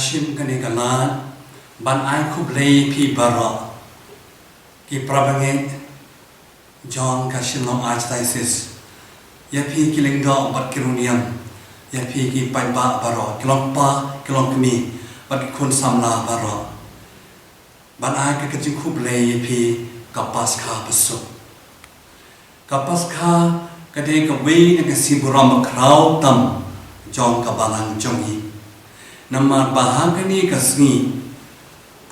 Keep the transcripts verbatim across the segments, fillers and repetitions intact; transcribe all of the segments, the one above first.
Shim kane ka lad ban ai khublei ïa phi baroh, ki parabangeit jong ka Shillong Archdiocese, ïa phi ki lyngdoh bad ki riewniam, ïa phi ki paidbah baroh, ki longpa ki longkmie bad ki khun samla baroh. Ban ai ka jingkhublei ïa phi ka Paskha basuk. Ka Paskha ka dei kawei na ka sngi burom bakhraw tam jong ka balang jong ngi. Namar ba ha kane ka sngi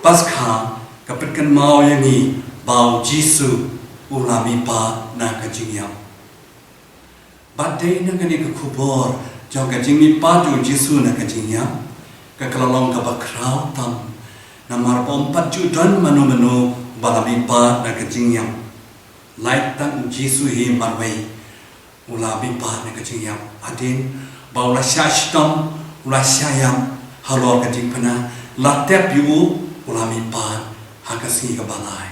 Paskha ka pynkynmaw ïa ngi ba u Jisu u la mihpat na ka jingïap. Bad dei na kane ka khubor jong ka jingmihpat jong u Jisu na ka jingïap, ka ka la long kaba khraw tam. Namar ba ym pat ju don mano mano ba la mihpat na ka jingïap. Lait tang u Jisu hi marwei u la mihpat na ka jingïap. Hadien ba u la shah shitom, u la shah ïap halor ka jingpynah, la tep ïa u, u la mihpat ha ka sngi kaba lai.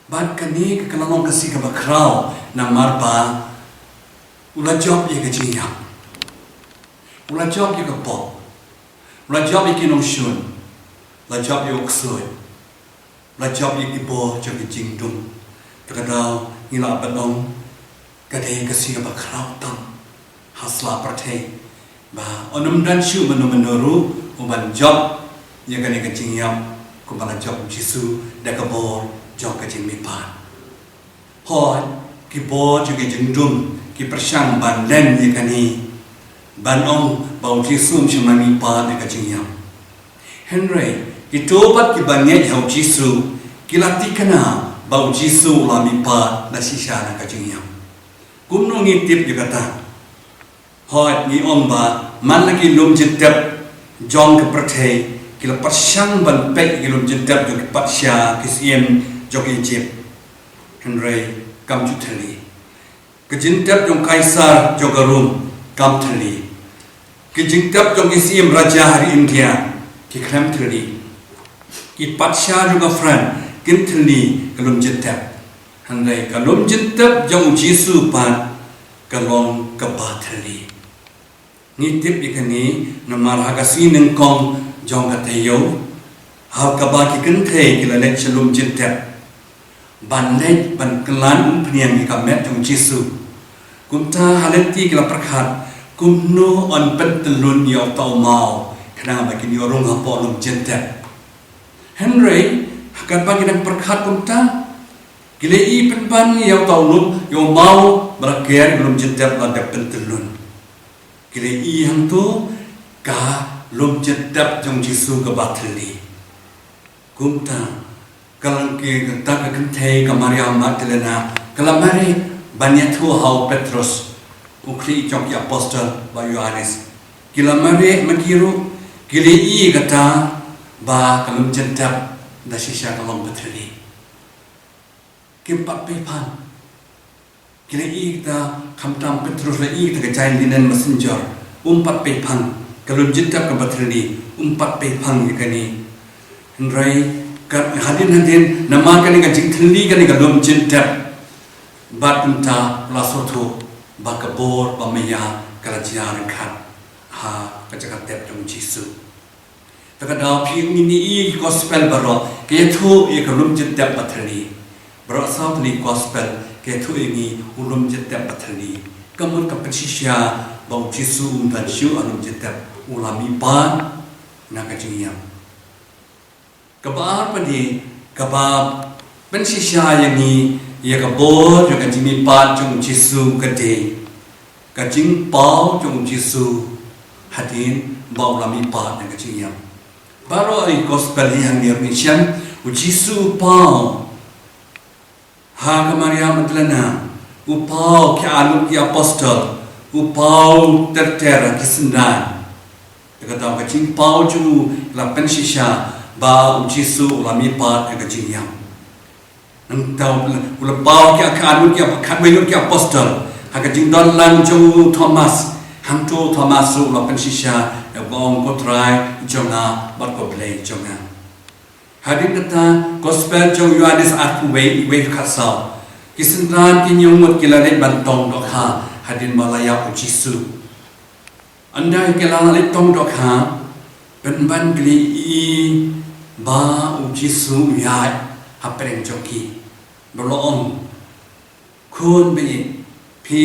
Bad kane ka ka la long ka sngi kaba khraw namar ba u la jop ïa ka jingïap. U la jop ïa ka pop. U la jop ïa ki nongshun. U la jop ïa u ksuid. U la jop ïa ki bor jong ki jingdum. Te ka daw ngi lah ban ong ka dei ka sngi kaba khraw tam ha sla pyrthei. Ba un ym don shuh mano mano ruh u ban jop ïa kane ka jingïap kumba la jop u Jisu da ka bor jong ka jingmihpat. Hooid, ki bor jong ki jingdum ki pyrshang ban len ïa kane, ban ong ba u Jisu um shym la mihpat na ka jingïap. Hynrei kito pat kiba ngeit ha u Jisu ki la tikna ba u Jisu u la mihpat da shisha na ka jingïap. Kumno ngi tip ïa kata? Hooid, ngi ong ba man la ki lum jingtep jong ka pyrthei ki la pyrshang ban peit ki lum jingtep jong ki patsha ki syiem jong Ijipt. Hynrei kam ju thylli. Ka jingtep jong Kaisar jong ka Rom kam thylli. Ki jingtep jong ki syiem raja ha ri India ki khlem thylli. Ki patsha jong ka France kin thylli ka lum jingtep. Hynrei ka lum jingtep jong u Jisu pat ka long kaba thylli. Ngi tip ïa kane namar ha ka sngi nyngkong jong ka taïew, ha kaba ki kynthei ki la leit sha lum jingtep ban leit ban kylla umphniang ïa ka met jong u Jisu. Kumta ha lynti ki la pyrkhat kumno yn pyntyllun ïa uta u maw khnang ba kin ïoh rung hapoh lum jingtep. Hynrei ha katba ki dang pyrkhat kumta, ki la ïohi pynban ïa uta u lum, ïa u maw ba la ker ïa ka lum jingtep ba la dep pyntyllun. Ki la ïohi hangto ka lum jingtep jong u Jisu kaba thylli. Kumta ka long ki, kata ka kynthei ka Maria Magdalena ka la mareh ban ïathuh ha u Petrus, u khlieh jong ki apostol, bad u Ïoannis. Ki la mareh ma ki ruh, ki la ïohi kata ba ka lum jingtep da shisha ka long ba thylli. Kim pat pei phang. Ki la ïohi kata, khamtam Petrus la ïohi kata ka jaiñ linen messenger. Um pat pei phang. Ka lum jingtep kaba thylli. Um pat pei phang ïa kane. Hynrei ka hadien hadien namar kane ka jingthylli kane ka lum jingtep. Bad kumta la sngewthuh ba ka bor ba maya ka la jia ryngkat ha ka jaka tep jong u Jisu. Te ka daw phi ngin ïohi ki gospel baroh ki ïathuh ïa ka lum jingtep ba thylli. Baroh saw tylli ki gospel ki ïathuh ïa ngi u lum jingtep ba thylli. Ka mut ka pynshisha ba u Jisu um don shuh ha lum jingtep, u la mihpat na ka jingïap. Kaba ar pat de kaba pynshisha ïa ngi ïa ka bor jong ka jingmihpat jong u Jisu ka dei ka jingpaw jong u Jisu hadien ba u la mihpat na ka jingïap. Baroh ki gospel hi hangne ruh ngin shem u Jisu u paw ha ka Maria Magdalena, u paw ki arngut ki apostol, u paw ter ter ki synran. Te kata ka jingpaw jong u la pynshisha ba u Jisu u la mihpat na ka jingïap. Nangta u la paw ki, ka arngut ki ap-, khatwei ngut ki apostol ha ka jingdon lang jong u Thomas. Hangto u Thomas ruh u la pynshisha, u ong, ko Trai jong nga bad ko Blei jong nga. Hadien kata, gospel jong u Ïoannis arphew wei, wei khatsaw. Ki synran ki hynñiew ngut ki la leit ban tong dohkha hadien ba la ïap u Jisu. Ynda ki la leit tong dohkha, Pynban ki la ïohi ba u Jisu u ïaid hapdeng jong ki. Ba la ong, khun baieit, phi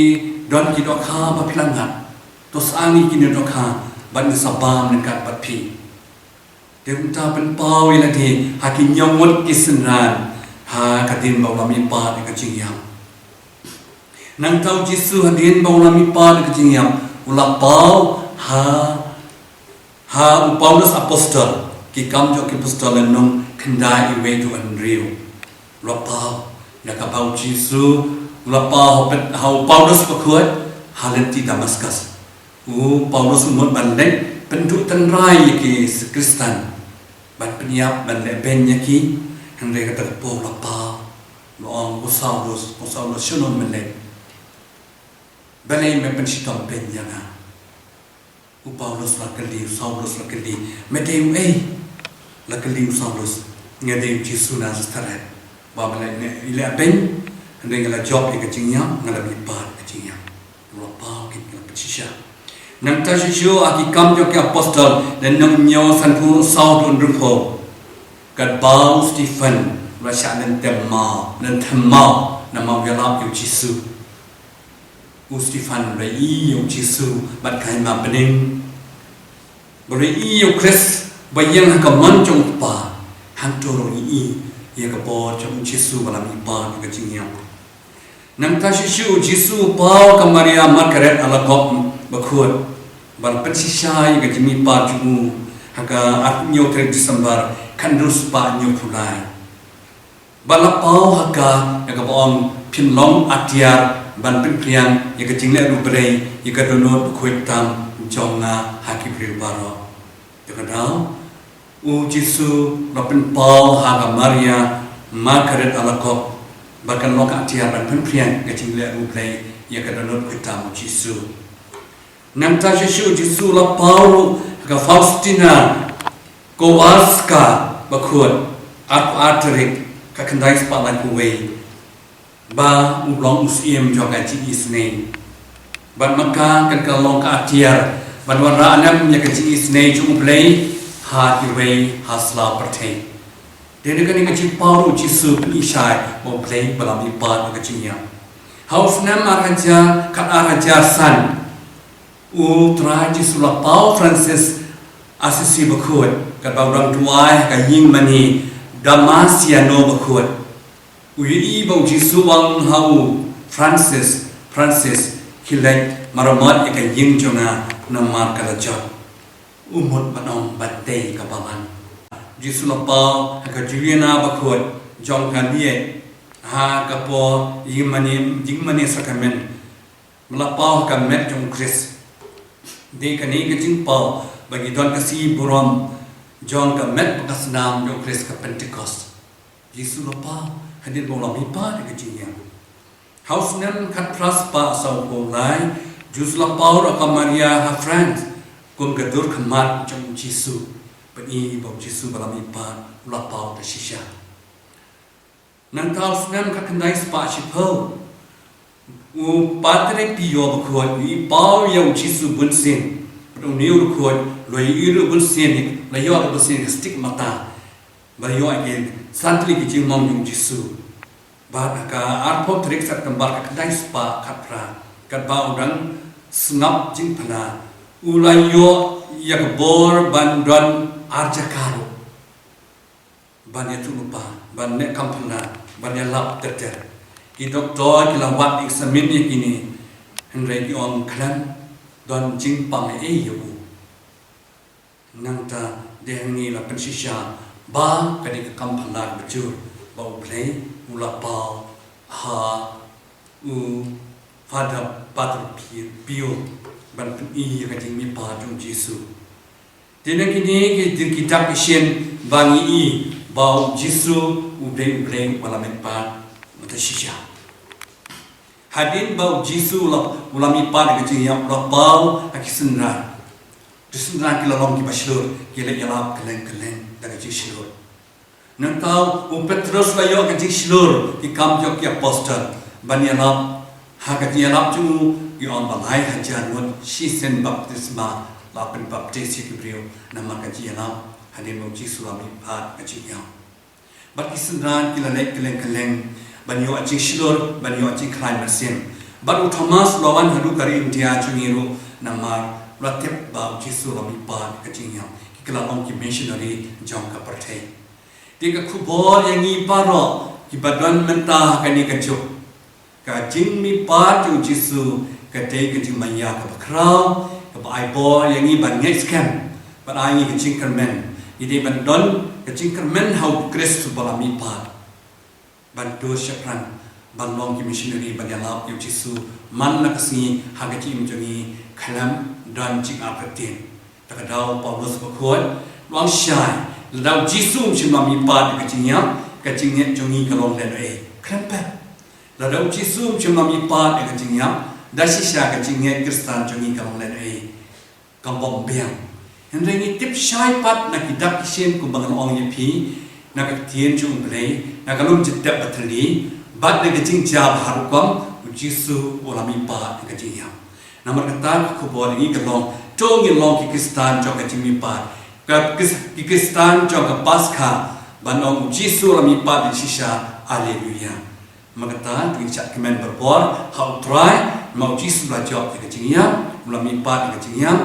don ki dohkha ba phi la ngat. To sah ngi kine dohkha bad ngi sa bam ryngkat bad phi. Te kumta pynpaw ïa lade ha ki hynñiew ngut ki synran ha ka dien ba u la mihpat ïa ka jingïap. Nangta u Jisu hadien ba u la mihpat ïa ka jingïap, u la paw ha, ha u Paulus apostol, Ki Kam jong ki Apostol lynnong khyndai, wei haduh hynriew. U la paw, ïa kaba u Jisu u la paw ha u Paulus bakhuid ha lynti Damaskus. U Paulus u mut ban leit pynduh tynrai ïa ki Khristan, ban pynïap, ban leh beiñ ïa ki. Hynrei kata ka por u la paw, u la ong, ko Saulus, ko Saulus, shano me leit? Balei me pynshitom beiñ ïa nga? U Paulus la kylli, u Saulus la kylli, me dei uei? La kylli u Saulus, nga dei u Jisu Nasaret, ba me la leh beiñ, hynrei nga la jop ïa ka jingïap, nga la mihpat ïa ka jingïap. U la paw, ki la pynshisha. Nangta shuh shuh ha Ki Kam jong ki Apostol lynnong hynñiew, sanphew saw haduh hynriewphew, katba u Stephen u la shah lynthem maw, lynthem maw namar u ïalap ïa u Jisu. U Stephen u la ïohi ïa u Jisu bad ka hima bneng. Ba u la ïohi ïa u Khrist ba ïeng ha ka mon jong u Kpa. Hangto ruh ngi ïohi ïa ka bor jong u Jisu ba la mihpat ïa ka jingïap. Nangta shuh shuh u Jisu u paw ha ka Maria Margaret Alacoque bakhuid, ban pynshisha ïa ka jingmihpat jong u ha ka arphew hynñiew tarik December, khatkhyndai spah hynñiewphew lai. Ba la paw ha ka ïa kaba ong, phin long atiar ban pynphriang ïa ka jingleh riewblei ïa ka dohnud bakhuid tam jong nga ha ki briew baroh. Te ka daw u Jisu la pynpaw ha ka Maria Margaret Alacoque ba kan long ka atiar ban pynphriang ïa ka jingleh riewblei ïa ka dohnud bakhuid tam u Jisu. Nangta shuh shuh u Jisu la paw ruh ha ka Faustina Kowalska bakhuid, arphew ar tarik, khatkhyndai spah laiphew wei, ba u long u syiem jong ka jingisynei. Bad ma ka kan ka long ka atiar ban wanrah lem ïa ka jingisynei jong U Blei ha kiwei ha sla pyrthei. Dei na kane ka jingpaw ruh u Jisu u pyni shai ba U Blei ba la mihpat ïa ka jingïap. Ha u snem ar hajar, khatar hajar san, U Trai Jisu la paw Francis Assisi bakhuid katba u dang duwai ha ka ïingmane Domiciano bakhuid. U ïohi ba u Jisu u ong ha u, Francis, Francis, khie leit maramot ïa ka ïing jong nga namar ka la jot. U mut ban ong ba dei ka balang. U Jisu la paw ha ka Juliana bakhuid jong ka Liege ha ka por ïingmane, ïingmane sakramen. La paw ha ka met jong u Khrist. Dei kane ka jingpaw ba ngi don ka sngi burom jong ka met ba ka snam jong u Khrist, ka Pentekost. Jisu la paw hadien ba u la mihpat ïa ka jingïap. Ha u snem khatphra spah sawphew lai, Jisu la paw ruh ha ka Maria ha France kum ka dur khmat jong u Jisu. Pyni ba u Jisu ba la mihpat u la paw da shisha. Nangta ha u snem khatkhyndai spah shiphew, u Patriarch Pio bakhuid u ïohi paw ïa u Jisu bunsien. Bad une u bakhuid u la ïohi ruh bunsien, la ïoh ruh bunsien ka stigmata ba ïoh ïa ki san tylli ki jingmong jong u Jisu. Bad ha ka arphew tarik September khatkhyndai spah khatphra, katba u dang sngap jingphla, u la ïoh ïa ka bor ban don ar jaka ruh ban ïathuhlypa, ban leh kam phylla, ban ïalap ter ter. Ki doktor ki la wad examine ïa kine, hynrei ki ong khlem don jingpang ei ei ïa u. Nangta dei hangne la pynshisha ba ka dei ka kam phylla kaba jur ba U Blei u la paw ha u Father, Patriarch Pio ban pyni ïa ka jingmihpat jong u Jisu. Te na kine ki dei ki dak ki shin ba ngi i ba u Jisu u dei U Blei uba la mihpat da shisha. Hadien ba u Jisu u la, u la mihpat da ka jingïap, u la paw ha ki synran. Ki synran ki la long kiba shlur, ki la ïalap kylleng kylleng da ka jingshlur. Nangta u Petros la ïoh ka jingshlur Ki Kam jong ki Apostol ban ïalap, ha ka jingïalap jong u ki ong ba lai hajar ngut shisien baptisma Ba pynbaptis ïa ki briew namar ka jingïalap hadien ba u Jisu u la mihpat ka jingïap. Bad ki synran ki la leit kylleng kylleng ban ïoh jingshlur, ban ïoh jingkhlaiñ mynsiem. Bad u Thomas u la wan haduh ka ri India jong ngi ruh namar u la tip ba u Jisu u la mihpat ka jingïap. Ki la long ki missionary jong ka pyrthei. Te ka khubor ïa ngi baroh kiba don mynta ha kane ka juk. Ka jingmihpat jong u Jisu ka dei ka jingmaya kaba khraw, kaba ai bor ïa ngi ban ngeit skhem, ban ai ngi ka jingkyrmen. Ngi dei ban don ka jingkyrmen ha u Khrist uba la mihpat. Ban dur shaphrang, ban long ki missionary ban ïalap ïa u Jisu man la ka sngi ha ka jingim jong ngi khlem don jingartatien. Ta ka daw Paulus bakhuid u ong shai, lada u Jisu um shym la mihpat ïa ka jingïap, ka jingngeit jong ngi ka long lehnohei. Khlem pat. Lada u Jisu um shym la mihpat ïa ka jingïap, da shisha ka jingngeit Khristan jong ngi ka long lehnohei. Kam bym biang. Hynrei ngi tip shai pat na ki dak ki shin kumba ngan ong ïa phi, na ka ktien jong u Blei, na ka lum jingtep ba thylli, bad na ka jingjia ba har rukom, u Jisu u la mihpat ïa ka jingïap. Namar kata ka khubor ïa ngi ka long, to ngin long ki Khristan jong ka jingmihpat. Ka Khris-, ki Khristan jong ka Paskha, ban ong u Jisu u la mihpat ïa shisha, Alleluia. Namar kata to ngin shad kmen barabor ha u Trai, namar u Jisu u la jop ïa ka jingïap, u la mihpat ïa ka jingïap,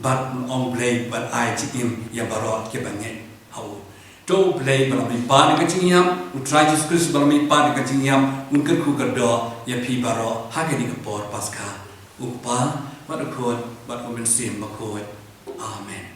bad un ong Blei ban ai jingim ïa baroh kiba ngeit ha u. To u Blei ba la mihpat ïa ka jingïap, u Trai Jisu Khrist ba la mihpat ïa ka jingïap, un kyrkhu kyrdoh ïa phi baroh ha kane ka por Paskha. U Kpa, bad u Khun, bad u Mynsiem Bakhuid. Amen.